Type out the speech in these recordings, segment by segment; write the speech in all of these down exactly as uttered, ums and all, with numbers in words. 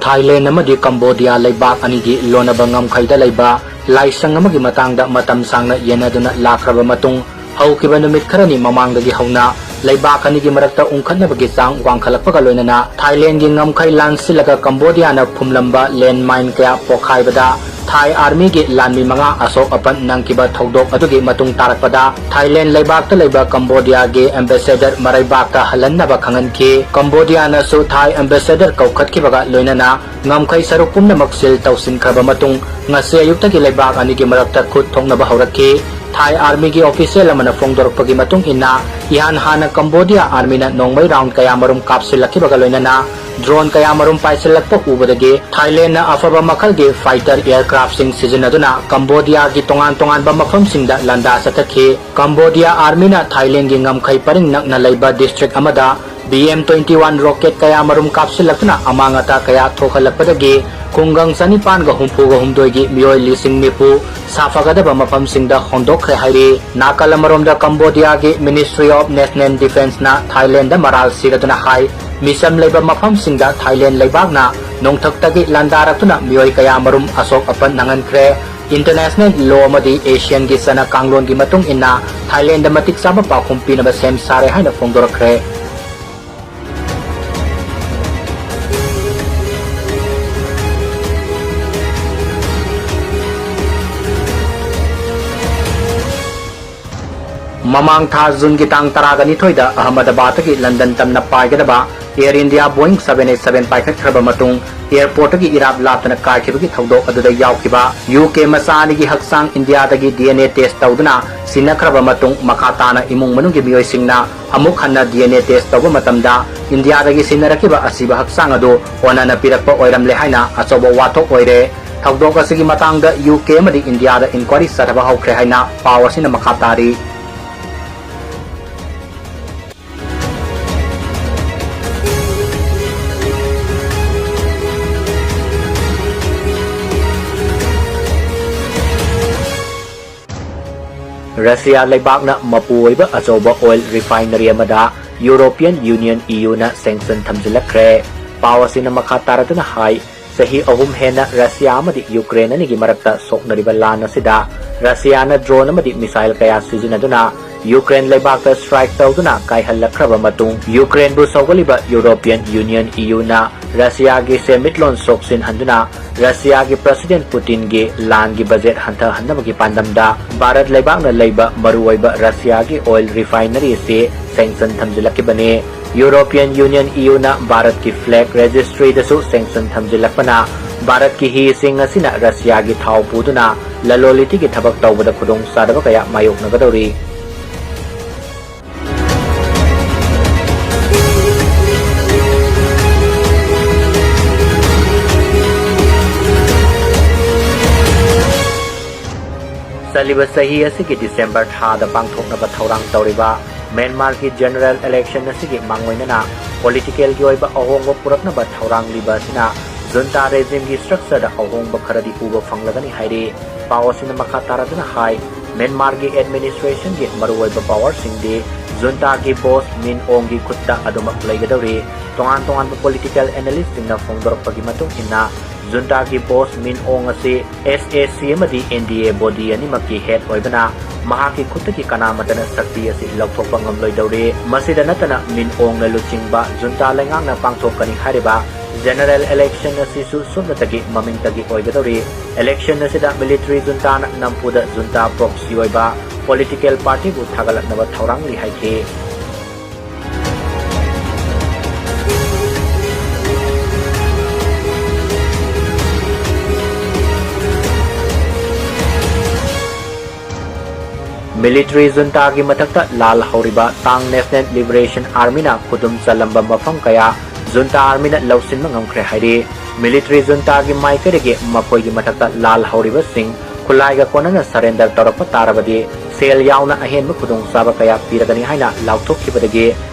Thailand ꯑꯃꯗꯤ ꯀꯝꯕꯣꯗꯤꯌꯥ ꯂꯩꯕꯥꯛ ꯑꯅꯤꯒꯤ ꯂꯣꯟꯅꯕ ꯉꯝꯈꯩꯗ ꯂꯩꯕ ꯂꯥꯏꯁꯪ ꯑꯃꯒꯤ ꯃꯇꯥꯡꯗ ꯃꯇꯝ ꯁꯥꯡꯅ ꯌꯦꯟꯅꯗꯨꯅ ꯂꯥꯛꯈ꯭ꯔꯕ ꯃꯇꯨꯡ, ꯍꯧꯈꯤꯕ ꯅꯨꯃꯤꯠ ꯈꯔꯅꯤ ꯃꯃꯥꯡꯗꯒꯤ ꯍꯧꯅ ꯂꯩꯕꯥꯛ ꯑꯅꯤꯒꯤ ꯃꯔꯛꯇ ꯎꯪꯈꯠꯅꯕꯒꯤ ꯆꯥꯡ ꯋꯥꯡꯈꯠꯂꯛꯄꯒ ꯂꯣꯏꯅꯅ ꯊꯥꯏꯂꯦꯟꯒꯤ ꯉꯝꯈꯩ ꯂꯥꯟꯁꯤꯜꯂꯒ ꯀꯝꯕꯣꯗꯤꯌꯥꯅ ꯐꯨꯝꯂꯝꯕ ꯂꯦꯟꯃꯥꯏꯟ ꯀꯌꯥ ꯄꯣꯈꯥꯏꯕꯗ ꯊꯥꯏ ꯑꯥꯔꯃꯤꯒꯤ ꯂꯥꯟꯃꯤ ꯃꯉꯥ ꯑꯁꯣꯛ ꯑꯄꯟ ꯅꯪꯈꯤꯕ ꯊꯧꯗꯣꯛ ꯑꯗꯨꯒꯤ ꯃꯇꯨꯡ ꯇꯥꯔꯛꯄꯗ ꯊꯥꯏꯂꯦꯟ ꯂꯩꯕꯥꯛꯇ ꯂꯩꯕ ꯀꯝꯕꯣꯗꯤꯌꯥꯒꯤ ꯑꯦꯝꯕꯦꯁꯦꯗꯔ ꯃꯔꯩꯕꯥꯛꯇ ꯍꯜꯍꯟꯅꯕ ꯈꯪꯍꯟꯈꯤ꯫ ꯀꯝꯕꯣꯗꯤꯌꯥꯅꯁꯨ ꯊꯥꯏ ꯑꯦꯝꯕꯦꯁꯦꯗꯔ ꯀꯧꯈꯠꯈꯤꯕꯒ ꯂꯣꯏꯅꯅ ꯉꯝꯈꯩ ꯁꯔꯨꯛ ꯄꯨꯝꯅꯃꯛ ꯁꯤꯜ ꯇꯧꯁꯤꯟꯈ꯭ꯔꯕ ꯃꯇꯨꯡ, ꯉꯁꯤ ꯑꯌꯨꯛꯇꯒꯤ ꯂꯩꯕꯥꯛ ꯑꯅꯤꯒꯤ ꯃꯔꯛꯇ ꯈꯨꯠ ꯊꯣꯛꯅꯕ ꯍꯧꯔꯛꯈꯤ꯫ ꯊꯥꯏ ꯑꯥꯔꯃꯤꯒꯤ ꯑꯣꯐꯤꯁꯤꯌꯦꯜ ꯑꯃꯅ ꯐꯣꯡꯗꯣꯔꯛꯄꯒꯤ ꯃꯇꯨꯡ ꯏꯟꯅ, ꯏꯍꯥꯟ ꯍꯥꯟꯅ ꯀꯝꯕꯣꯗꯤꯌꯥ ꯑꯥꯔꯃꯤꯅ ꯅꯣꯡꯃꯩ ꯔꯥꯎꯟ ꯀꯌꯥꯃꯔꯨꯝ ꯀꯥꯞꯁꯤꯜꯂꯛꯈꯤꯕꯒ ꯂꯣꯏꯅꯅ ꯗ꯭ꯔꯣꯟ ꯀꯌꯥꯃꯔꯨꯝ ꯄꯥꯏꯁꯤꯜꯂꯛꯄ ꯎꯕꯗꯒꯤ ꯊꯥꯏꯂꯦꯟꯅ ꯑꯐꯕ ꯃꯈꯜꯒꯤ ꯐꯥꯏꯇꯔ ꯑꯦꯌꯔꯀ꯭ꯔꯥꯐꯁꯤꯡ ꯁꯤꯖꯤꯟꯅꯗꯨꯅ ꯀꯝꯕꯣꯗꯤꯌꯥꯒꯤ ꯇꯣꯉꯥꯟ ꯇꯣꯉꯥꯟꯕ ꯃꯐꯝꯁꯤꯡꯗ ꯂꯥꯟꯗꯥ ꯆꯠꯊꯈꯤ꯫ ꯀꯝꯕꯣꯗꯤꯌꯥ ꯑꯥꯔꯃꯤꯅ ꯊꯥꯏꯂꯦꯟꯒꯤ ꯉꯝꯈꯩ ꯄꯔꯤꯡ ꯅꯛꯅ ꯂꯩꯕ ꯗꯤꯁꯇ꯭ꯔꯤꯛ ꯑꯃꯗ B M twenty one rocket ꯀꯌꯥꯃꯔꯨꯝ ꯀꯥꯞꯁꯤꯜꯂꯛꯇꯨꯅ ꯑꯃꯥꯡ ꯑꯇꯥ ꯀꯌꯥ ꯊꯣꯛꯍꯜꯂꯛꯄꯗꯒꯤ ꯈꯨꯡꯒꯪ ꯆꯅꯤꯄꯥꯟꯒ ꯍꯨꯝꯐꯨꯒ ꯍꯨꯝꯗꯣꯏꯒꯤ ꯃꯤꯑꯣꯏ ꯂꯤꯁꯤꯡ ꯅꯤꯐꯨ ꯁꯥꯐꯒꯗꯕ ꯃꯐꯝꯁꯤꯡꯗ ꯍꯣꯟꯗꯣꯛꯈ꯭ꯔꯦ ꯍꯥꯏꯔꯤ꯫ ꯅꯥꯀꯜ ꯑꯃꯔꯣꯝꯗ ꯀꯝꯕꯣꯗꯤꯌꯥꯒꯤ Ministry of National Defenceꯅ ꯊꯥꯏꯂꯦꯟꯗ ꯃꯔꯥꯜ ꯁꯤꯔꯗꯨꯅ ꯍꯥꯏ, ꯃꯤꯆꯝ ꯂꯩꯕ ꯃꯐꯝꯁꯤꯡꯗ ꯊꯥꯏꯂꯦꯟ ꯂꯩꯕꯥꯛꯅ ꯅꯣꯡꯊꯛꯇꯒꯤ ꯂꯥꯟꯗꯥꯔꯛꯇꯨꯅ ꯃꯤꯑꯣꯏ ꯀꯌꯥꯃꯔꯨꯝ ꯑꯁꯣꯛ ꯑꯄꯟ ꯅꯪꯍꯟꯈ꯭ꯔꯦ꯫ International law ꯑꯃꯗꯤ ꯑꯦꯁꯤꯌꯟꯒꯤ ꯆꯠꯅ ꯀꯥꯡꯂꯣꯟꯒꯤ ꯃꯇꯨꯡ ꯏꯟꯅ ꯊꯥꯏꯂꯦꯟꯗ ꯃꯇꯤꯛ ꯆꯥꯕ ꯄꯥꯎꯈꯨꯝ ꯄꯤꯅꯕ ꯁꯦꯝ ꯁꯥꯔꯦ ꯍꯥꯏꯅ ꯐꯣꯡꯗꯣꯔꯛꯈ꯭ꯔꯦ꯫ ꯃꯃꯥꯡ ꯊꯥ ꯖꯨꯟꯒꯤ ꯇꯥꯡ ꯇꯔꯥꯒ ꯅꯤꯊꯣꯏꯗ ꯑꯍꯃꯗꯕꯥꯗꯇꯒꯤ ꯂꯟꯗꯟ ꯇꯝꯅ ꯄꯥꯏꯒꯗꯕ Air India Boeing seven eight seven ꯄꯥꯏꯈꯠꯈ꯭ꯔꯕ ꯃꯇꯨꯡ, airportꯇꯒꯤ ꯏꯔꯥꯞ ꯂꯥꯞꯇꯅ ꯀꯥꯏꯈꯤꯕꯒꯤ ꯊꯧꯗꯣꯛ ꯑꯗꯨꯗ ꯌꯥꯎꯈꯤꯕ ꯌꯨ ꯀꯦ ꯃꯆꯥ ꯑꯅꯤꯒꯤ ꯍꯛꯆꯥꯡ ꯏꯟꯗꯤꯌꯥꯗꯒꯤ ꯗꯤ ꯑꯦꯟ ꯑꯦ test ꯇꯧꯗꯨꯅ ꯁꯤꯟꯅꯈ꯭ꯔꯕ ꯃꯇꯨꯡ, ꯃꯈꯥ ꯇꯥꯅ ꯏꯃꯨꯡ ꯃꯅꯨꯡꯒꯤ ꯃꯤꯑꯣꯏꯁꯤꯡꯅ ꯑꯃꯨꯛ ꯍꯟꯅ ꯗꯤ ꯑꯦꯟ ꯑꯦ test ꯇꯧꯕ ꯃꯇꯝꯗ ꯏꯟꯗꯤꯌꯥꯗꯒꯤ ꯁꯤꯟꯅꯔꯛꯈꯤꯕ ꯑꯁꯤꯕ ꯍꯛꯆꯥꯡ ꯑꯗꯨ ꯑꯣꯅꯅ ꯄꯤꯔꯛꯄ ꯑꯣꯏꯔꯝꯂꯦ ꯍꯥꯏꯅ ꯑꯆꯧꯕ ꯋꯥꯊꯣꯛ ꯑꯣꯏꯔꯦ꯫ ꯊꯧꯗꯣꯛ ꯑꯁꯤꯒꯤ ꯃꯇꯥꯡꯗ ꯌꯨ ꯀꯦ ꯑꯃꯗꯤ ꯏꯟꯗꯤꯌꯥꯗ inquiry ꯆꯠꯊꯕ ꯍꯧꯈ꯭ꯔꯦ ꯍꯥꯏꯅ ꯄꯥꯎ ꯑꯁꯤꯅ ꯃꯈꯥ ꯇꯥꯔꯤ꯫ ꯔꯁꯤꯌꯥ ꯂꯩꯕꯥꯛꯅ ꯃꯄꯨ ꯑꯣꯏꯕ ꯑꯆꯧꯕ oil refinery ꯑꯃꯗ European Union, E Uꯅ sanction ꯊꯝꯖꯤꯜꯂꯛꯈ꯭ꯔꯦ꯫ ꯄꯥꯎ ꯑꯁꯤꯅ ꯃꯈꯥ ꯇꯥꯔꯗꯨꯅ ꯍꯥꯏ, ꯆꯍꯤ ꯑꯍꯨꯝ ꯍꯦꯟꯅ ꯔꯁꯤꯌꯥ ꯑꯃꯗꯤ ꯌꯨꯀ꯭ꯔꯦꯟ ꯑꯅꯤꯒꯤ ꯃꯔꯛꯇ ꯁꯣꯛꯅꯔꯤꯕ ꯂꯥꯟ ꯑꯁꯤꯗ ꯔꯁꯤꯌꯥꯅ drone ꯑꯃꯗꯤ missile ꯀꯌꯥ ꯁꯤꯖꯤꯟꯅꯗꯨꯅ ꯌꯨꯀ꯭ꯔꯦꯟ ꯂꯩꯕꯥꯛꯇ strike ꯇꯧꯗꯨꯅ ꯀꯥꯏꯍꯜꯂꯛꯈ꯭ꯔꯕ ꯃꯇꯨꯡ, ꯌꯨꯀ꯭ꯔꯦꯟꯕꯨ ꯁꯧꯒꯠꯂꯤꯕ European Union, E U ꯅ ꯔꯁꯤꯌꯥꯒꯤ ꯁꯦꯟꯃꯤꯠꯂꯣꯟ ꯁꯣꯛꯁꯤꯟꯍꯟꯗꯨꯅ ꯔꯁꯤꯌꯥꯒꯤ President Putin ꯒꯤ ꯂꯥꯟꯒꯤ budget ꯍꯟꯊꯍꯟꯅꯕꯒꯤ ꯄꯥꯟꯗꯝꯗ ꯚꯥꯔꯠ ꯂꯩꯕꯥꯛꯅ ꯂꯩꯕ ꯃꯔꯨꯑꯣꯏꯕ ꯔꯁꯤꯌꯥꯒꯤ oil refinery ꯑꯁꯤ sanction ꯊꯝꯖꯤꯜꯂꯛꯈꯤꯕꯅꯤ꯫ European Union, E U ꯅ ꯚꯥꯔꯠꯀꯤ flag registry ꯗꯁꯨ sanction ꯊꯝꯖꯤꯜꯂꯛꯄꯅ ꯚꯥꯔꯠꯀꯤ ꯍꯤꯁꯤꯡ ꯑꯁꯤꯅ ꯔꯁꯤꯌꯥꯒꯤ ꯊꯥꯎ ꯄꯨꯗꯨꯅ ꯂꯂꯣꯟ ꯏꯇꯤꯛꯀꯤ ꯊꯕꯛ ꯇꯧꯕꯗ ꯈꯨꯗꯣꯡꯆꯥꯗꯕ ꯀꯌꯥ ꯃꯥꯌꯣꯛꯅꯒꯗꯧꯔꯤ꯫ ꯆꯠꯂꯤꯕ ꯆꯍꯤ ꯑꯁꯤꯒꯤ December ꯊꯥꯗ ꯄꯥꯡꯊꯣꯛꯅꯕ ꯊꯧꯔꯥꯡ ꯇꯧꯔꯤꯕ ꯃ꯭ꯌꯥꯟꯃꯥꯔꯒꯤ general election ꯑꯁꯤꯒꯤ ꯃꯥꯡꯑꯣꯏꯅꯅ political ꯒꯤ ꯑꯣꯏꯕ ꯑꯍꯣꯡꯕ ꯄꯨꯔꯛꯅꯕ ꯊꯧꯔꯥꯡꯂꯤꯕ ꯑꯁꯤꯅ junta regime ꯒꯤ structure ꯗ ꯑꯍꯣꯡꯕ ꯈꯔꯗꯤ ꯎꯕ ꯐꯪꯂꯒꯅꯤ ꯍꯥꯏꯔꯤ꯫ ꯄꯥꯎ ꯑꯁꯤꯅ ꯃꯈꯥ ꯇꯥꯔꯗꯨꯅ ꯍꯥꯏ, ꯃ꯭ꯌꯥꯟꯃꯥꯔꯒꯤ administration ꯒꯤ ꯃꯔꯨꯑꯣꯏꯕ power ꯁꯤꯡꯗꯤ junta ꯒꯤ boss ꯃꯤꯟ ꯑꯣꯡꯒꯤ ꯈꯨꯠꯇ ꯑꯗꯨꯃꯛ ꯂꯩꯒꯗꯧꯔꯤ꯫ ꯇꯣꯉꯥꯟ ꯇꯣꯉꯥꯟꯕ political analyst ꯁꯤꯡꯅ ꯐꯣꯡꯗꯣꯔꯛꯄꯒꯤ ꯃꯇꯨꯡ ꯏꯟꯅ, junta ꯒꯤ boss ꯃꯤꯟ ꯑꯣꯡ ꯑꯁꯤ S A C ꯑꯃꯗꯤ N D A body ꯑꯅꯤꯃꯛꯀꯤ head ꯑꯣꯏꯕꯅ ꯃꯍꯥꯛꯀꯤ ꯈꯨꯠꯇꯒꯤ ꯀꯅꯥꯃꯠꯇꯅ ꯁꯛꯇꯤ ꯑꯁꯤ ꯂꯧꯊꯣꯛꯄ ꯉꯝꯂꯣꯏꯗꯧꯔꯤ꯫ ꯃꯁꯤꯗ ꯅꯠꯇꯅ ꯃꯤꯟ ꯑꯣꯡꯅ ꯂꯨꯆꯤꯡꯕ junta ꯂꯩꯉꯥꯛꯅ ꯄꯥꯡꯊꯣꯛꯀꯅꯤ ꯍꯥꯏꯔꯤꯕ general election ꯑꯁꯤꯁꯨ ꯁꯨꯞꯅꯇꯒꯤ ꯃꯃꯤꯡꯇꯒꯤ ꯑꯣꯏꯒꯗꯧꯔꯤ꯫ Election ꯑꯁꯤꯗ military junta ꯅ ꯅꯝꯐꯨꯗ junta proxy ꯑꯣꯏꯕ political party ꯕꯨ ꯊꯥꯒꯠꯂꯛꯅꯕ ꯊꯧꯔꯥꯡꯂꯤ ꯍꯥꯏꯈꯤ꯫ Military junta ꯒꯤ ꯃꯊꯛꯇ ꯂꯥꯜ ꯍꯧꯔꯤꯕ Ta'ang National Liberation Army ꯅ ꯈꯨꯗꯨꯝ ꯆꯜꯂꯝꯕ ꯃꯐꯝ ꯀꯌꯥ junta army ꯅ ꯂꯧꯁꯤꯟꯕ ꯉꯝꯈ꯭ꯔꯦ ꯍꯥꯏꯔꯤ꯫ Military junta ꯒꯤ ꯃꯥꯏꯀꯩꯗꯒꯤ ꯃꯈꯣꯏꯒꯤ ꯃꯊꯛꯇ ꯂꯥꯜ ꯍꯧꯔꯤꯕꯁꯤꯡ ꯈꯨꯠꯂꯥꯏꯒ ꯀꯣꯟꯅꯅ surrender ꯇꯧꯔꯛꯄ ꯇꯥꯔꯕꯗꯤ, ꯁꯦꯜ ꯌꯥꯎꯅ ꯑꯍꯦꯟꯕ ꯈꯨꯗꯣꯡꯆꯥꯕ ꯀꯌꯥ ꯄꯤꯔꯒꯅꯤ ꯍꯥꯏꯅ ꯂꯥꯎꯊꯣꯛꯈꯤꯕꯗꯒꯤ,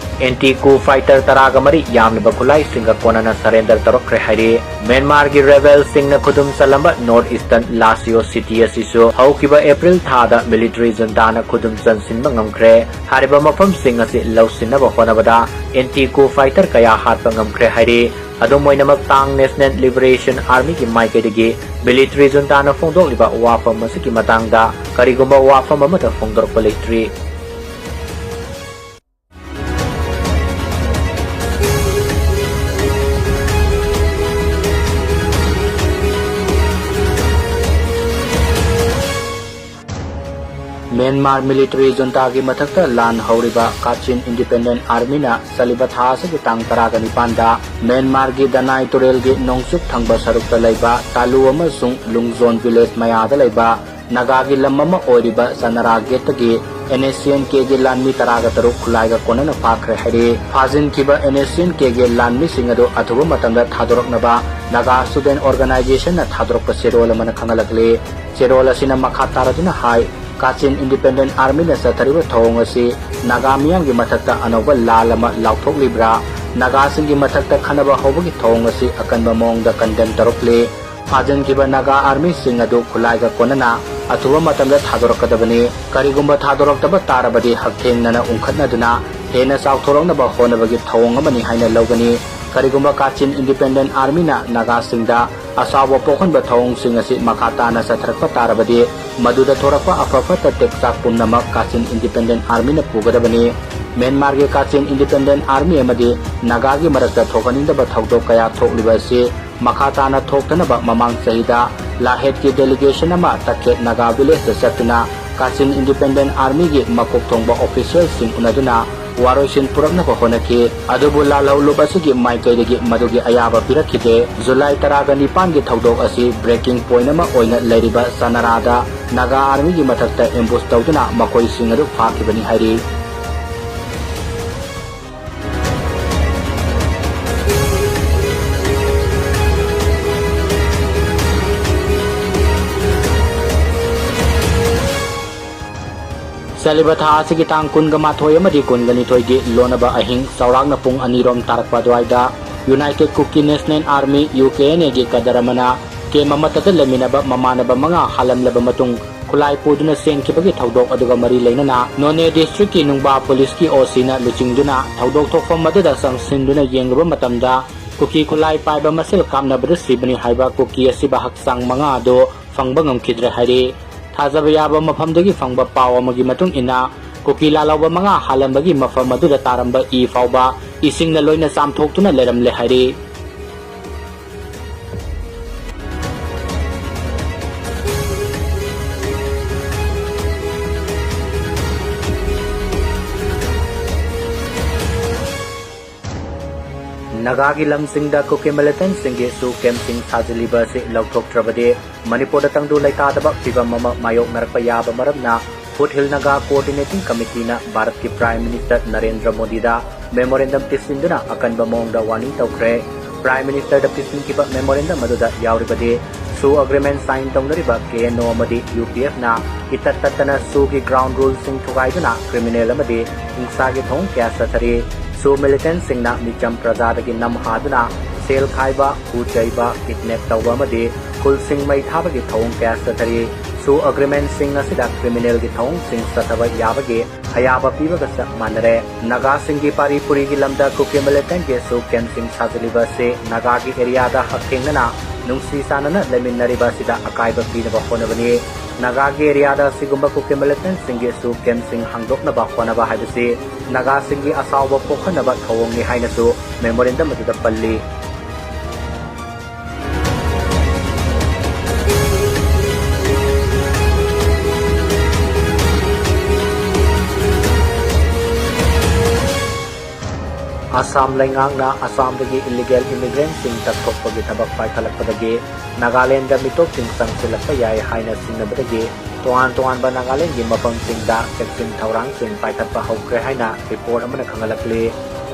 anti coup fighter ꯇꯔꯥꯒ ꯃꯔꯤ ꯌꯥꯝꯂꯕ ꯈꯨꯠꯂꯥꯏꯁꯤꯡꯒ ꯀꯣꯟꯅꯅ surrender ꯇꯧꯔꯛꯈ꯭ꯔꯦ ꯍꯥꯏꯔꯤ꯫ ꯃ꯭ꯌꯥꯟꯃꯥꯔꯒꯤ rebel ꯁꯤꯡꯅ ꯈꯨꯗꯨꯝ ꯆꯜꯂꯝꯕ North Eastern Lacio city ꯑꯁꯤꯁꯨ ꯍꯧꯈꯤꯕ April ꯊꯥꯗ military junta ꯅ ꯈꯨꯗꯨꯝ ꯆꯟꯁꯤꯟꯕ ꯉꯝꯈ꯭ꯔꯦ꯫ ꯍꯥꯏꯔꯤꯕ ꯃꯐꯝꯁꯤꯡ ꯑꯁꯤ ꯂꯧꯁꯤꯟꯅꯕ ꯍꯣꯠꯅꯕꯗ anti coup fighter ꯀꯌꯥ ꯍꯥꯠꯄ ꯉꯝꯈ꯭ꯔꯦ ꯍꯥꯏꯔꯤ꯫ ꯑꯗꯨꯝ ꯑꯣꯏꯅꯃꯛ, ꯇꯥꯡ National Liberation Armyꯒꯤ ꯃꯥꯏꯀꯩꯗꯒꯤ military juntaꯅ ꯐꯣꯡꯗꯣꯛꯂꯤꯕ ꯋꯥꯐꯝ ꯑꯁꯤꯒꯤ ꯃꯇꯥꯡꯗ ꯀꯔꯤꯒꯨꯝꯕ ꯋꯥꯐꯝ ꯑꯃꯠꯇ ꯐꯣꯡꯗꯣꯔꯛꯄ ꯂꯩꯇ꯭ꯔꯤ꯫ ꯃ꯭ꯌꯥꯟꯃꯥꯔ military juntaꯒꯤ ꯃꯊꯛꯇ ꯂꯥꯟ ꯍꯧꯔꯤꯕ Kachin Independent Armyꯅ ꯆꯠꯂꯤꯕ ꯊꯥ ꯑꯁꯤꯒꯤ ꯇꯥꯡ ꯇꯔꯥꯒ ꯅꯤꯄꯥꯟꯗ ꯃ꯭ꯌꯥꯟꯃꯥꯔꯒꯤ ꯗꯅꯥꯏ ꯇꯨꯔꯦꯜꯒꯤ ꯅꯣꯡꯆꯨꯞ ꯊꯪꯕ ꯁꯔꯨꯛꯇ ꯂꯩꯕ ꯇꯥꯂꯨ ꯑꯃꯁꯨꯡ ꯂꯨꯡꯖꯣꯟ village ꯃꯌꯥꯗ ꯂꯩꯕ ꯅꯥꯒꯥꯒꯤ ꯂꯝ ꯑꯃ ꯑꯣꯏꯔꯤꯕ ꯆꯅꯔꯥ ꯒꯦꯠꯇꯒꯤ NSCN-Kꯒꯤ ꯂꯥꯟꯃꯤ ꯇꯔꯥꯒ ꯇꯔꯨꯛ ꯈꯨꯠꯂꯥꯏꯒ ꯀꯣꯟꯅꯅ ꯐꯥꯈ꯭ꯔꯦ ꯍꯥꯏꯔꯤ꯫ ꯐꯥꯖꯤꯟꯈꯤꯕ NSCN-Kꯒꯤ ꯂꯥꯟꯃꯤꯁꯤꯡ ꯑꯗꯨ ꯑꯊꯨꯕ ꯃꯇꯝꯗ ꯊꯥꯗꯣꯔꯛꯅꯕ Naga Student Organizationꯅ ꯊꯥꯗꯣꯔꯛꯄ ꯆꯦꯔꯣꯜ ꯑꯃꯅ ꯈꯪꯍꯜꯂꯛꯂꯤ꯫ ꯆꯦꯔꯣꯜ ꯑꯁꯤꯅ ꯃꯈꯥ ꯇꯥꯔꯗꯨꯅ ꯍꯥꯏ, Kachin Independent Armyꯅ ꯆꯠꯊꯔꯤꯕ ꯊꯧꯑꯣꯡ ꯑꯁꯤ ꯅꯥꯒꯥ ꯃꯤꯌꯥꯝꯒꯤ ꯃꯊꯛꯇ ꯑꯅꯧꯕ ꯂꯥꯜ ꯑꯃ ꯂꯥꯎꯊꯣꯛꯂꯤꯕ꯭ꯔꯥ, ꯅꯥꯒꯥꯁꯤꯡꯒꯤ ꯃꯊꯛꯇ ꯈꯟꯅꯕ ꯍꯧꯕꯒꯤ ꯊꯧꯑꯣꯡ ꯑꯁꯤ ꯑꯀꯟꯕ ꯃꯑꯣꯡꯗ condemn ꯇꯧꯔꯛꯂꯤ꯫ ꯐꯥꯖꯤꯟꯈꯤꯕ ꯅꯥꯒꯥ ꯑꯥꯔꯃꯤꯁꯤꯡ ꯑꯗꯨ ꯈꯨꯠꯂꯥꯏꯒ ꯀꯣꯟꯅꯅ ꯑꯊꯨꯕ ꯃꯇꯝꯗ ꯊꯥꯗꯣꯔꯛꯀꯗꯕꯅꯤ꯫ ꯀꯔꯤꯒꯨꯝꯕ ꯊꯥꯗꯣꯔꯛꯇꯕ ꯇꯥꯔꯕꯗꯤ ꯍꯛꯊꯦꯡꯅꯅ ꯎꯪꯈꯠꯅꯗꯨꯅ ꯍꯦꯟꯅ ꯆꯥꯎꯊꯣꯔꯛꯅꯕ ꯍꯣꯠꯅꯕꯒꯤ ꯊꯧꯑꯣꯡ ꯑꯃꯅꯤ ꯍꯥꯏꯅ ꯂꯧꯒꯅꯤ꯫ ꯀꯔꯤꯒꯨꯝꯕ Kachin Independent Armyꯅ ꯅꯥꯒꯥꯁꯤꯡꯗ ꯑꯁꯥꯎꯕ ꯄꯣꯛꯍꯟꯕ ꯊꯧꯑꯣꯡꯁꯤꯡ ꯑꯁꯤ ꯃꯈꯥ ꯇꯥꯅ ꯆꯠꯊꯔꯛꯄ ꯇꯥꯔꯕꯗꯤ, ꯃꯗꯨꯗ ꯊꯣꯔꯛꯄ ꯑꯐ ꯐꯠꯇ ꯇꯦꯛꯆꯥꯛ ꯄꯨꯝꯅꯃꯛ Kachin Independent Armyꯅ ꯄꯨꯒꯗꯕꯅꯤ꯫ ꯃ꯭ꯌꯥꯟꯃꯥꯔꯒꯤ Kachin Independent Army ꯑꯃꯗꯤ ꯅꯥꯒꯥꯒꯤ ꯃꯔꯛꯇ ꯊꯣꯛꯍꯟꯅꯤꯡꯗꯕ ꯊꯧꯗꯣꯛ ꯀꯌꯥ ꯊꯣꯛꯂꯤꯕ ꯑꯁꯤ ꯃꯈꯥ ꯇꯥꯅ ꯊꯣꯛꯇꯅꯕ ꯃꯃꯥꯡ ꯆꯍꯤꯗ ꯂꯥꯍꯦꯠꯀꯤ delegation ꯑꯃ ꯇꯈꯦꯠ ꯅꯥꯒꯥ villageꯇ ꯆꯠꯇꯨꯅ Kachin Independent Armyꯒꯤ ꯃꯀꯣꯛ ꯊꯣꯡꯕ officialꯁꯤꯡ ꯎꯅꯗꯨꯅ ꯋꯥꯔꯣꯏꯁꯤꯟ ꯄꯨꯔꯛꯅꯕ ꯍꯣꯠꯅꯈꯤ꯫ ꯑꯗꯨꯕꯨ ꯂꯥꯜꯍꯧꯂꯨꯞ ꯑꯁꯤꯒꯤ ꯃꯥꯏꯀꯩꯗꯒꯤ ꯃꯗꯨꯒꯤ ꯑꯌꯥꯕ ꯄꯤꯔꯛꯈꯤꯗꯦ꯫ ꯖꯨꯂꯥꯏ ꯇꯔꯥꯒ ꯅꯤꯄꯥꯟꯒꯤ ꯊꯧꯗꯣꯛ ꯑꯁꯤ breaking point ꯑꯃ ꯑꯣꯏꯅ ꯂꯩꯔꯤꯕ ꯆꯅꯔꯥꯗ ꯅꯥꯒꯥ ꯑꯥꯔꯃꯤꯒꯤ ꯃꯊꯛꯇ ambush ꯇꯧꯗꯨꯅ ꯃꯈꯣꯏꯁꯤꯡ ꯑꯗꯨ ꯐꯥꯈꯤꯕꯅꯤ ꯍꯥꯏꯔꯤ꯫ ꯆꯠꯂꯤꯕ ꯊꯥ ꯑꯁꯤꯒꯤ ꯇꯥꯡ ꯀꯨꯟꯒ ꯃꯥꯊꯣꯏ ꯑꯃꯗꯤ ꯀꯨꯟꯒ ꯅꯤꯊꯣꯏꯒꯤ ꯂꯣꯟꯅꯕ ꯑꯍꯤꯡ ꯆꯥꯎꯔꯥꯛꯅ ꯄꯨꯡ ꯑꯅꯤꯔꯣꯝ ꯇꯥꯔꯛꯄ ꯑꯗꯨꯋꯥꯏꯗ United Kuki National Army, UKNA ꯒꯤ ꯀꯗꯔ ꯑꯃꯅ camp ꯑꯃꯠꯇꯗ ꯂꯩꯃꯤꯟꯅꯕ ꯃꯃꯥꯟꯅꯕ ꯃꯉꯥ ꯍꯥꯜꯂꯝꯂꯕ ꯃꯇꯨꯡ ꯈꯨꯠꯂꯥꯏ ꯄꯨꯗꯨꯅ ꯆꯦꯟꯈꯤꯕꯒꯤ ꯊꯧꯗꯣꯛ ꯑꯗꯨꯒ ꯃꯔꯤ ꯂꯩꯅꯅ ꯅꯣꯅꯦ districtꯀꯤ ꯅꯨꯡꯕꯥ policeꯀꯤ OCꯅ ꯂꯨꯆꯤꯡꯗꯨꯅ ꯊꯧꯗꯣꯛ ꯊꯣꯛꯐꯝ ꯑꯗꯨꯗ ꯆꯪꯁꯤꯟꯗꯨꯅ ꯌꯦꯡꯂꯨꯕ ꯃꯇꯝꯗ ꯀꯨꯀꯤ ꯈꯨꯠꯂꯥꯏ ꯄꯥꯏꯕ ꯃꯁꯦꯜ ꯀꯥꯞꯅꯕꯗ ꯁꯤꯕꯅꯤ ꯍꯥꯏꯕ ꯀꯨꯀꯤ ꯑꯁꯤꯕ ꯍꯛꯆꯥꯡ ꯃꯉꯥ ꯑꯗꯨ ꯐꯪꯕ ꯉꯝꯈꯤꯗ꯭ꯔꯦ ꯍꯥꯏꯔꯤ꯫ ꯊꯥꯖꯕ ꯌꯥꯕ ꯃꯐꯝꯗꯒꯤ ꯐꯪꯕ ꯄꯥꯎ ꯑꯃꯒꯤ ꯃꯇꯨꯡ ꯏꯟꯅ, ꯀꯨꯀꯤ ꯂꯥꯜꯍꯧꯕ ꯃꯉꯥ ꯍꯥꯜꯂꯝꯕꯒꯤ ꯃꯐꯝ ꯑꯗꯨꯗ ꯇꯥꯔꯝꯕ ꯏ ꯐꯥꯎꯕ ꯏꯁꯤꯡꯅ ꯂꯣꯏꯅ ꯆꯥꯝꯊꯣꯛꯇꯨꯅ ꯂꯩꯔꯝꯂꯦ ꯍꯥꯏꯔꯤ꯫ ꯅꯥꯒꯥꯒꯤ ꯂꯝꯁꯤꯡꯗ ꯀꯨꯀꯤ ꯃꯤꯂꯤꯇꯦꯟꯠꯁꯤꯡꯒꯤ ꯁꯨ ꯀꯦꯝꯞꯁꯤꯡ ꯁꯥꯖꯤꯜꯂꯤꯕ ꯑꯁꯤ ꯂꯧꯊꯣꯛꯇ꯭ꯔꯕꯗꯤ ꯃꯅꯤꯄꯨꯔꯗ ꯇꯪꯗꯨ ꯂꯩꯇꯥꯗꯕ ꯐꯤꯚꯝ ꯑꯃ ꯃꯥꯌꯣꯛꯅꯔꯛꯄ ꯌꯥꯕ ꯃꯔꯝꯅ ꯐꯨꯠ ꯍꯤꯜ ꯅꯥꯒꯥ ꯀꯣꯑꯣꯔꯗꯤꯅꯦꯇꯤꯡ ꯀꯃꯤꯇꯤꯅ ꯚꯥꯔꯠꯀꯤ ꯄ꯭ꯔꯥꯏꯝ ꯃꯤꯅꯤꯁꯇꯔ ꯅꯔꯦꯟꯗ꯭ꯔ ꯃꯣꯗꯤꯗ ꯃꯦꯃꯣꯔꯦꯟꯗꯝ ꯄꯤꯁꯤꯟꯗꯨꯅ ꯑꯀꯟꯕ ꯃꯑꯣꯡꯗ ꯋꯥꯔꯅꯤꯡ ꯇꯧꯈ꯭ꯔꯦ꯫ ꯄ꯭ꯔꯥꯏꯝ ꯃꯤꯅꯤꯁꯇꯔꯗ ꯄꯤꯁꯤꯟꯈꯤꯕ ꯃꯦꯃꯣꯔꯦꯟꯗꯝ ꯑꯗꯨꯗ ꯌꯥꯎꯔꯤꯕꯗꯤ ꯁꯨ ꯑꯦꯒ꯭ꯔꯤꯃꯦꯟꯠ ꯁꯥꯏꯟ ꯇꯧꯅꯔꯤꯕ ꯀꯦ ꯑꯦꯟ ꯑꯣ ꯑꯃꯗꯤ ꯌꯨ ꯄꯤ ꯑꯦꯐꯅ ꯏꯇꯠ ꯇꯠꯇꯅ ꯁꯨꯒꯤ ꯒ꯭ꯔꯥꯎꯟ ꯔꯨꯜꯁꯤꯡ ꯊꯨꯒꯥꯏꯗꯨꯅ ꯀ꯭ꯔꯤꯃꯤꯅꯦꯜ ꯑꯃꯗꯤ ꯍꯤꯡꯁꯥꯒꯤ ꯊꯧꯑꯣꯡ ꯀꯌꯥ ꯆꯠꯊꯔꯤ꯫ ꯁꯨ ꯃꯤꯂꯤꯇꯦꯟꯠꯁꯤꯡꯅ ꯃꯤꯆꯝ ꯄ꯭ꯔꯖꯥꯗꯒꯤ ꯅꯝ ꯍꯥꯗꯨꯅ ꯁꯦꯜ ꯈꯥꯏꯕ, ꯍꯨ ꯆꯩꯕ, ꯀꯤꯗꯅꯦꯞ ꯇꯧꯕ ꯑꯃꯗꯤ ꯈꯨꯜꯁꯤꯡ ꯃꯩ ꯊꯥꯕꯒꯤ ꯊꯧꯑꯣꯡ ꯀꯌꯥ ꯆꯠꯊꯔꯤ꯫ ꯁꯨ ꯑꯦꯒ꯭ꯔꯤꯃꯦꯟꯠꯁꯤꯡ ꯑꯁꯤꯗ ꯀ꯭ꯔꯤꯃꯤꯅꯦꯜꯒꯤ ꯊꯧꯑꯣꯡꯁꯤꯡ ꯆꯠꯊꯕ ꯌꯥꯕꯒꯤ ꯑꯌꯥꯕ ꯄꯤꯕꯒ ꯆꯞ ꯃꯥꯟꯅꯔꯦ꯫ ꯅꯥꯒꯥꯁꯤꯡꯒꯤ ꯄꯥꯔꯤ ꯄꯨꯔꯤꯒꯤ ꯂꯝꯗ ꯀꯨꯀꯤ ꯃꯤꯂꯤꯇꯦꯟꯠꯀꯤ ꯁꯨ ꯀꯦꯝꯞꯁꯤꯡ ꯁꯥꯖꯤꯜꯂꯤꯕ ꯑꯁꯤ ꯅꯥꯒꯥꯒꯤ ꯑꯦꯔꯤꯌꯥꯗ ꯍꯛꯊꯦꯡꯅꯅ ꯅꯨꯡꯁꯤ ꯆꯥꯟꯅꯅ ꯂꯩꯃꯤꯟꯅꯔꯤꯕ ꯑꯁꯤꯗ ꯑꯀꯥꯏꯕ ꯄꯤꯅꯕ ꯍꯣꯠꯅꯕꯅꯤ꯫ ꯅꯥꯒꯥꯒꯤ ꯑꯦꯔꯤꯌꯥꯗ ꯑꯁꯤꯒꯨꯝꯕ ꯀꯨꯀꯤ ꯃꯤꯂꯤꯇꯦꯟꯠꯁꯤꯡꯒꯤ ꯁꯨ ꯀꯦꯝꯞꯁꯤꯡ ꯍꯥꯡꯗꯣꯛꯅꯕ ꯍꯣꯠꯅꯕ ꯍꯥꯏꯕꯁꯤ ꯅꯥꯒꯥꯁꯤꯡꯒꯤ ꯑꯁꯥꯎꯕ ꯄꯣꯛꯍꯟꯅꯕ ꯊꯧꯑꯣꯡꯅꯤ ꯍꯥꯏꯅꯁꯨ ꯃꯦꯃꯣꯔꯦꯟꯗꯝ ꯑꯗꯨꯗ ꯄꯜꯂꯤ꯫ ꯑꯁꯥꯝ ꯂꯩꯉꯥꯛꯅ ꯑꯁꯥꯝꯗꯒꯤ ꯏꯂꯤꯒꯦꯜ ꯏꯃꯤꯒ꯭ꯔꯦꯟꯠꯁꯤꯡ ꯇꯛꯊꯣꯛꯄꯒꯤ ꯊꯕꯛ ꯄꯥꯏꯈꯠꯂꯛꯄꯗꯒꯤ ꯅꯥꯒꯥꯂꯦꯟꯗ ꯃꯤꯇꯣꯞꯁꯤꯡ ꯆꯪꯁꯤꯜꯂꯛꯄ ꯌꯥꯏ ꯍꯥꯏꯅ ꯆꯤꯡꯅꯕꯗꯒꯤ ꯇꯣꯉꯥꯟ ꯇꯣꯉꯥꯟꯕ ꯅꯥꯒꯥꯂꯦꯟꯒꯤ ꯃꯐꯝꯁꯤꯡꯗ ꯆꯦꯛꯁꯤꯟ ꯊꯧꯔꯥꯡꯁꯤꯡ ꯄꯥꯏꯈꯠꯄ ꯍꯧꯈ꯭ꯔꯦ ꯍꯥꯏꯅ ꯔꯤꯄꯣꯔꯠ ꯑꯃꯅ ꯈꯪꯍꯜꯂꯛꯂꯤ꯫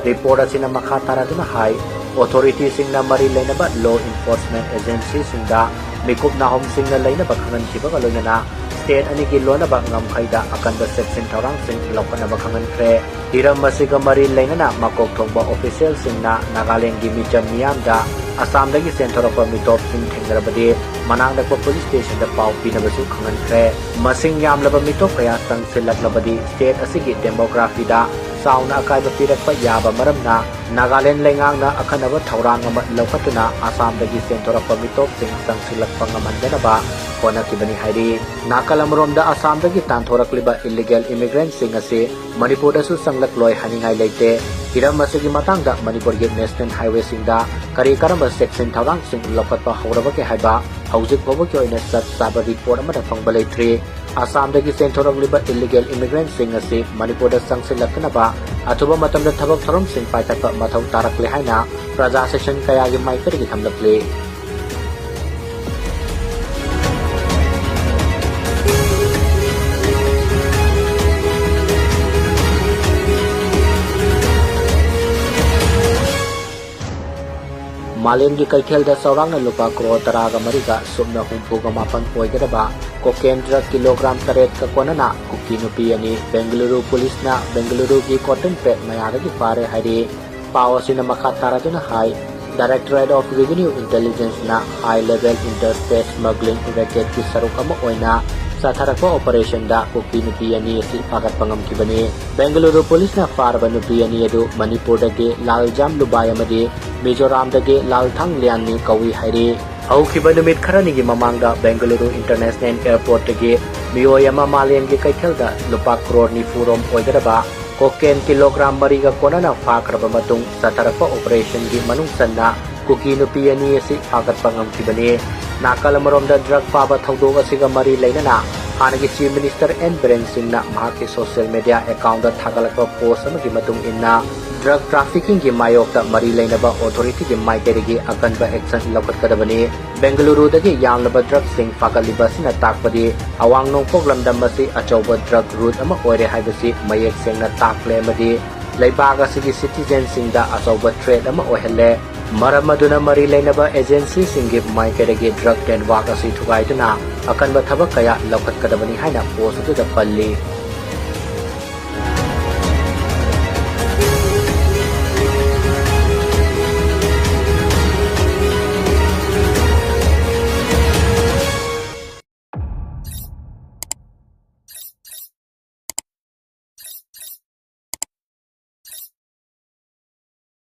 ꯔꯤꯄꯣꯔꯠ ꯑꯁꯤꯅ ꯃꯈꯥ ꯇꯥꯔꯗꯨꯅ ꯍꯥꯏ, ꯑꯣꯊꯣꯔꯤꯇꯤꯁꯤꯡꯅ ꯃꯔꯤ ꯂꯩꯅꯕ ꯂꯣ ꯏꯟꯐꯣꯔꯁꯃꯦꯟꯠ ꯑꯦꯖꯦꯟꯁꯤꯁꯤꯡꯗ ꯃꯤꯀꯨꯞ ꯅꯥꯍꯣꯝꯁꯤꯡꯅ ꯂꯩꯅꯕ ꯈꯪꯍꯟꯈꯤꯕꯒ ꯂꯣꯏꯅꯅ ꯁ꯭ꯇꯦꯠ ꯑꯅꯤꯒꯤ ꯂꯣꯟꯅꯕ ꯉꯝꯈꯩꯗ ꯑꯀꯟꯕ ꯆꯦꯛꯁꯤꯟ ꯊꯧꯔꯥꯡꯁꯤꯡ ꯂꯧꯈꯠꯅꯕ ꯈꯪꯍꯟꯈ꯭ꯔꯦ꯫ ꯍꯤꯔꯝ ꯑꯁꯤꯒ ꯃꯔꯤ ꯂꯩꯅꯅ ꯃꯀꯣꯛ ꯊꯣꯡꯕ ꯑꯣꯐꯤꯁꯤꯌꯦꯜꯁꯤꯡꯅ ꯅꯥꯒꯥꯂꯦꯟꯒꯤ ꯃꯤꯆꯝ ꯃꯤꯌꯥꯝꯗ ꯑꯁꯥꯝꯗꯒꯤ ꯆꯦꯟꯊꯣꯔꯛꯄ ꯃꯤꯇꯣꯞꯁꯤꯡ ꯊꯦꯡꯅꯔꯕꯗꯤ ꯃꯅꯥꯛ ꯅꯛꯄ ꯄꯨꯂꯤꯁ ꯁ꯭ꯇꯦꯁꯟꯗ ꯄꯥꯎ ꯄꯤꯅꯕꯁꯨ ꯈꯪꯍꯟꯈ꯭ꯔꯦ꯫ ꯃꯁꯤꯡ ꯌꯥꯝꯂꯕ ꯃꯤꯇꯣꯞ ꯀꯌꯥ ꯆꯪꯁꯤꯜꯂꯛꯂꯕꯗꯤ ꯁ꯭ꯇꯦꯠ ꯑꯁꯤꯒꯤ ꯗꯦꯃꯣꯒ꯭ꯔꯥꯐꯤꯗ ꯆꯥꯎꯅ ꯑꯀꯥꯏꯕ ꯄꯤꯔꯛꯄ ꯌꯥꯕ ꯃꯔꯝꯅ ꯅꯥꯒꯥꯂꯦꯟ ꯂꯩꯉꯥꯛꯅ ꯑꯈꯟꯅꯕ ꯊꯧꯔꯥꯡ ꯑꯃ ꯂꯧꯈꯠꯇꯨꯅ ꯑꯁꯥꯝꯗꯒꯤ ꯆꯦꯟꯊꯣꯔꯛꯄ ꯃꯤꯇꯣꯞꯁꯤꯡ ꯆꯪꯁꯤꯜꯂꯛꯄ ꯉꯝꯍꯟꯗꯅꯕ ꯍꯣꯠꯅꯈꯤꯕꯅꯤ ꯍꯥꯏꯔꯤ꯫ ꯅꯥꯀꯜ ꯑꯃꯔꯣꯝꯗ ꯑꯁꯥꯝꯗꯒꯤ ꯇꯥꯟꯊꯣꯔꯛꯂꯤꯕ illegal immigrantꯁꯤꯡ ꯑꯁꯤ ꯃꯅꯤꯄꯨꯔꯗꯁꯨ ꯆꯪꯂꯛꯂꯣꯏ ꯍꯥꯏꯅꯤꯡꯉꯥꯏ ꯂꯩꯇꯦ꯫ ꯍꯤꯔꯝ ꯑꯁꯤꯒꯤ ꯃꯇꯥꯡꯗ ꯃꯅꯤꯄꯨꯔꯒꯤ national highwayꯁꯤꯡꯗ ꯀꯔꯤ ꯀꯔꯝꯕ checking ꯊꯧꯔꯥꯡꯁꯤꯡ ꯂꯧꯈꯠꯄ ꯍꯧꯔꯕꯒꯦ ꯍꯥꯏꯕ ꯍꯧꯖꯤꯛ ꯐꯥꯎꯕꯒꯤ ꯑꯣꯏꯅ ꯆꯞ ꯆꯥꯕ report ꯑꯃꯠꯇ ꯐꯪꯕ ꯂꯩꯇ꯭ꯔꯤ꯫ ꯑꯁꯥꯝꯗꯒꯤ ꯆꯦꯟꯊꯣꯔꯛꯂꯤꯕ illegal immigrantꯁꯤꯡ ꯑꯁꯤ ꯃꯅꯤꯄꯨꯔꯗ ꯆꯪꯁꯤꯜꯂꯛꯇꯅꯕ ꯑꯊꯨꯕ ꯃꯇꯝꯗ ꯊꯕꯛ ꯊꯧꯔꯝꯁꯤꯡ ꯄꯥꯏꯈꯠꯄ ꯃꯊꯧ ꯇꯥꯔꯛꯂꯦ ꯍꯥꯏꯅ ꯄ꯭ꯔꯖꯥ section ꯀꯌꯥꯒꯤ ꯃꯥꯏꯀꯩꯗꯒꯤ ꯊꯝꯂꯛꯂꯤ꯫ ꯃꯥꯂꯦꯝꯒꯤ ꯀꯩꯊꯦꯜꯗ ꯆꯥꯎꯔꯥꯛꯅ ꯂꯨꯄꯥ ꯀ꯭ꯔꯣꯔ ꯇꯔꯥꯒ ꯃꯔꯤꯒ ꯁꯨꯞꯅ ꯍꯨꯝꯐꯨꯒ ꯃꯥꯄꯟ ꯑꯣꯏꯒꯗꯕ cocaine drug kilogram ꯇꯔꯦꯠꯀ ꯀꯣꯟꯅꯅ ꯀꯨꯀꯤ ꯅꯨꯄꯤ ꯑꯅꯤ ꯕꯦꯡꯒꯂꯨꯔꯨ ꯄꯨꯂꯤꯁꯅ ꯕꯦꯡꯒꯂꯨꯔꯨꯒꯤ ꯀꯣꯇꯟ ꯄꯦꯠ ꯃꯌꯥꯗꯒꯤ ꯐꯥꯔꯦ ꯍꯥꯏꯔꯤ꯫ ꯄꯥꯎ ꯑꯁꯤꯅ ꯃꯈꯥ ꯇꯥꯔꯗꯨꯅ ꯍꯥꯏ, Directorate of Revenue Intelligenceꯅ high level interstate smuggling racketꯀꯤ ꯁꯔꯨꯛ ꯑꯃ ꯑꯣꯏꯅ ꯆꯠꯊꯔꯛꯄ operationꯗ ꯀꯨꯀꯤ ꯅꯨꯄꯤ ꯑꯅꯤ ꯑꯁꯤ ꯐꯥꯒꯠꯄ ꯉꯝꯈꯤꯕꯅꯤ꯫ ꯕꯦꯡꯒꯂꯨꯔꯨ ꯄꯨꯂꯤꯁꯅ ꯐꯥꯔꯕ ꯅꯨꯄꯤ ꯑꯅꯤ ꯑꯗꯨ ꯃꯅꯤꯄꯨꯔꯗꯒꯤ ꯂꯥꯜꯖꯥꯝ ꯂꯨꯕꯥꯏ ꯑꯃꯗꯤ ꯃꯤꯖꯣꯔꯥꯝꯗꯒꯤ ꯂꯥꯜꯊꯥꯡ ꯂꯤꯌꯥꯟꯅꯤ ꯀꯧꯏ ꯍꯥꯏꯔꯤ꯫ ꯍꯧꯈꯤꯕ ꯅꯨꯃꯤꯠ ꯈꯔꯅꯤꯒꯤ ꯃꯃꯥꯡꯗ ꯕꯦꯡꯒꯂꯨꯔꯨ International Airportꯇꯒꯤ ꯃꯤꯑꯣꯏ ꯑꯃ ꯃꯥꯂꯦꯝꯒꯤ ꯀꯩꯊꯦꯜꯗ ꯂꯨꯄꯥ ꯀ꯭ꯔꯣꯔ ꯅꯤꯐꯨ ꯔꯣꯝ ꯑꯣꯏꯒꯗꯕ cocaine kilogram ꯃꯔꯤꯒ ꯀꯣꯟꯅꯅ ꯐꯥꯈ꯭ꯔꯕ ꯃꯇꯨꯡ ꯆꯠꯊꯔꯛꯄ operationꯒꯤ ꯃꯅꯨꯡ ꯆꯟꯅ ꯀꯨꯀꯤ ꯅꯨꯄꯤ ꯑꯅꯤ ꯑꯁꯤ ꯐꯥꯒꯠꯄ ꯉꯝꯈꯤꯕꯅꯤ꯫ ꯅꯥꯀꯜ ꯑꯃꯔꯣꯝꯗ drug ꯐꯥꯕ ꯊꯧꯗꯣꯛ ꯑꯁꯤꯒ ꯃꯔꯤ ꯂꯩꯅꯅ ꯍꯥꯟꯅꯒꯤ Chief Minister N ꯕꯤꯔꯦꯟ ꯁꯤꯡꯅ ꯃꯍꯥꯛꯀꯤ social media accountꯇ ꯊꯥꯒꯠꯂꯛꯄ post ꯑꯃꯒꯤ ꯃꯇꯨꯡ ꯏꯟꯅ, drug traffickingꯒꯤ ꯃꯥꯌꯣꯛꯇ ꯃꯔꯤ ꯂꯩꯅꯕ authorityꯒꯤ ꯃꯥꯏꯀꯩꯗꯒꯤ ꯑꯀꯟꯕ action ꯂꯧꯈꯠꯀꯗꯕꯅꯤ꯫ ꯕꯦꯡꯒꯂꯨꯔꯨꯗꯒꯤ ꯌꯥꯝꯂꯕ drugꯁꯤꯡ ꯐꯥꯒꯠꯂꯤꯕ ꯑꯁꯤꯅ ꯇꯥꯛꯄꯗꯤ ꯑꯋꯥꯡ ꯅꯣꯡꯄꯣꯛ ꯂꯝꯗꯝ ꯑꯁꯤ ꯑꯆꯧꯕ drug route ꯑꯃ ꯑꯣꯏꯔꯦ ꯍꯥꯏꯕꯁꯤ ꯃꯌꯦꯛ ꯁꯦꯡꯅ ꯇꯥꯛꯂꯦ ꯑꯃꯗꯤ ꯂꯩꯕꯥꯛ ꯑꯁꯤꯒꯤ citizenꯁꯤꯡꯗ ꯑꯆꯧꯕ threat ꯑꯃ ꯑꯣꯏꯍꯜꯂꯦ꯫ ꯃꯔꯝ ꯑꯗꯨꯅ ꯃꯔꯤ ꯂꯩꯅꯕ agencyꯁꯤꯡꯒꯤ ꯃꯥꯏꯀꯩꯗꯒꯤ drug network ꯑꯁꯤ ꯊꯨꯒꯥꯏꯗꯨꯅ ꯑꯀꯟꯕ ꯊꯕꯛ ꯀꯌꯥ ꯂꯧꯈꯠꯀꯗꯕꯅꯤ ꯍꯥꯏꯅ post ꯑꯗꯨꯗ ꯄꯜꯂꯤ꯫